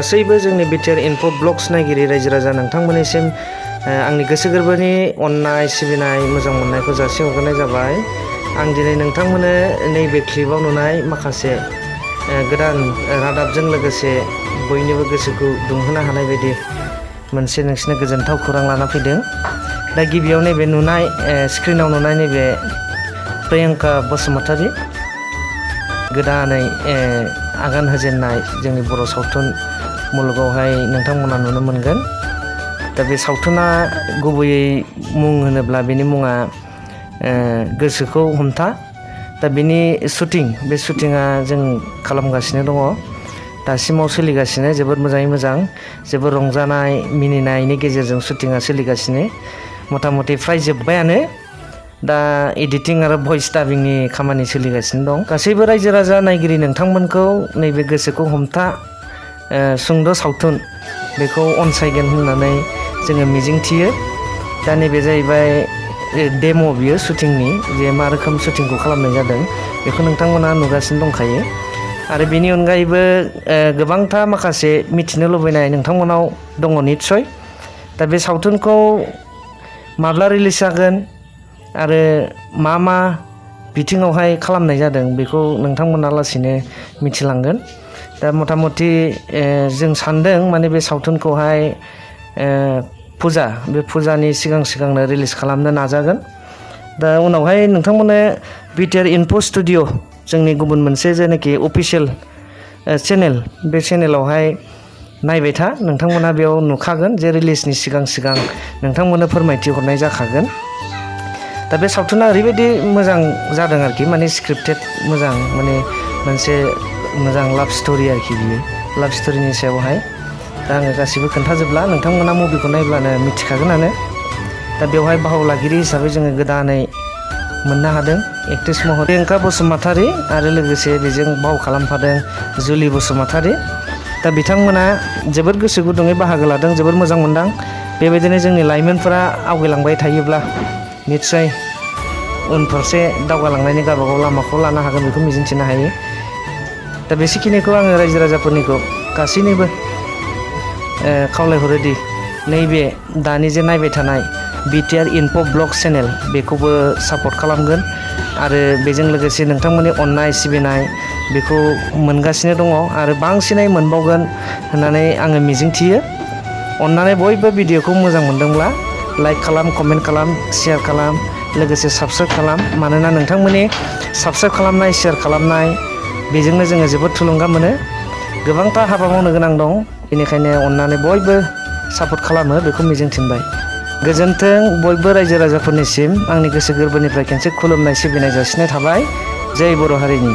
गासैबो जोंनि BTR info blogs नायगिरि रायजो राजा नोंथांमोननिसिम आंनि गोसो गोरबोनि अननाय सिबिनाय मोजां मोननायखौ जासिहरनाय जाबाय। आं दिनै नोंथांमोननो नैबे क्लिपाव नुनाय माखासे गोदान रादाबजों लोगोसे बयनिबो गोसोखौ दुंहोनो हानाय बायदि मोनसे नोंसिनो गोजोनथाव खौरां लाना फैदों। दा गिबियाव नैबे नुनाय स्क्रिनाव नुनाय नैबे प्रियंका बसुमतारी गोदानै आगान होजेननाय जोंनि बर' सावथुन मुलुगावहाय नोंथांमोना नुनो मोनगोन। दा बे सावथुना गुबैयै मुं होनोब्ला बेनि मुङा गोसोखौ हमथा। दा बेनि बे शुटिंआ जों खालामगासिनो दङ, दासिमाव सोलिगासिनो जोबोद मोजाङै मोजां, जोबोद रंजानाय मिनिनायनि गेजेरजों शुटिंआ सोलिगासिनो। मथा मथि फ्राय जोब्बायानो। दा एडिटिं आरो भइस डाबिंनि खामानि सोलिगासिनो दं। गासैबो रायजो राजा नायगिरि नोंथांमोनखौ नैबे गोसोखौ हमथा सुंद' सावथुन बेखौ अनसायगोन होननानै जोङो मिजिंथियो। दा नैबे जाहैबाय डेम' बियो शुटिंनि, जे मा रोखोम शुटिंखौ खालामनाय जादों बेखौ नोंथांमोना नुगासिनो दंखायो। आरो बेनि अनगायैबो गोबांथा माखासे मिथिनो लुबैनाय नोंथांमोनाव दङ निस्सय। दा बे सावथुनखौ माब्ला रिलिज जागोन आरो मा बिथिङावहाय खालामनाय जादों बेखौ नोंथांमोना लासैनो मिथिलांगोन। दा मथा मथि जों सान्दों माने बे सावथुनखौहाय बे फुजानि सिगांनो रिलिज खालामनो नाजागोन। दा उनावहाय नोंथांमोननो बिटिआर इनफो स्टुडिअ जोंनि गुबुन मोनसे जेनाखि अफिसियेल चेनेल, बे चेनेलावहाय नायबाय था, नोंथांमोना बेयाव नुखागोन जे रिलिजनि सिगां नोंथांमोननो फोरमायथि हरनाय जाखागोन। दा बे सावथुना ओरैबायदि मोजां जादों आरोखि, माने स्क्रिप्टेड मोजां, माने मोनसे मोजां लाभ स्ट'रि आरोखि बियो, लाभ स्ट'रिनि सायावहाय। दा आङो गासिबो खोन्थाजोबला, नोंथांमोना मुभिखौ नायब्लानो मिथिखागोनानो। दा बेवहाय बाहागो लागिरि हिसाबै जोङो गोदानै मोननो हादों एक्ट्रेस महरै प्रियंका बसुमतारी आरो लोगोसे बेजों बाव खालामफादों जुलि बसुमतारी। दा बिथांमोना जोबोद गोसो गुदुङै बाहागो लादों, जोबोद मोजां मोनदां। बेबायदिनो जोंनि लाइमोनफोरा आवगायलांबाय थायोब्ला निस्सय उनफारसे दावगालांनायनि गावबागाव लामाखौ लानो हागोन, बेखौ मिजिंथिनो हायो। दा बेसेखिनिखौ आङो रायजो राजाफोरनिखौ गासैनोबो खावलायहरोदि नैबे दानि जे नायबाय थानाय बिटिआर इनफो ब्लग चेनेल बेखौबो सापर्ट खालामगोन आरो बेजों लोगोसे नोंथांमोननि अननाय सिबिनाय बेखौ मोनगासिनो दङ आरो बांसिनै मोनबावगोन होननानै आङो मिजिंथियो। अननानै बयबो भिडिअखौ मोजां मोनदोंब्ला लाइक खालाम, कमेन्ट खालाम, शेयार खालाम, लोगोसे साबस्क्राइब खालाम। मानोना नोंथांमोननि साबस्क्राइब खालामनाय, शेयार खालामनाय बेजोंनो जोङो जोबोद थुलुंगा मोनो। गोबांथा हाबा मावनो गोनां दं, बेनिखायनो अननानै बयबो सापर्ट खालामो बेखौ मिजिंथिबाय। गोजोन्थों बयबो रायजो राजाफोरनिसिम आंनि गोसो गोरबोनिफ्राय खेनसे खुलुमनाय सिबिनाय जासिनाय थाबाय। जै बर' हारिनि।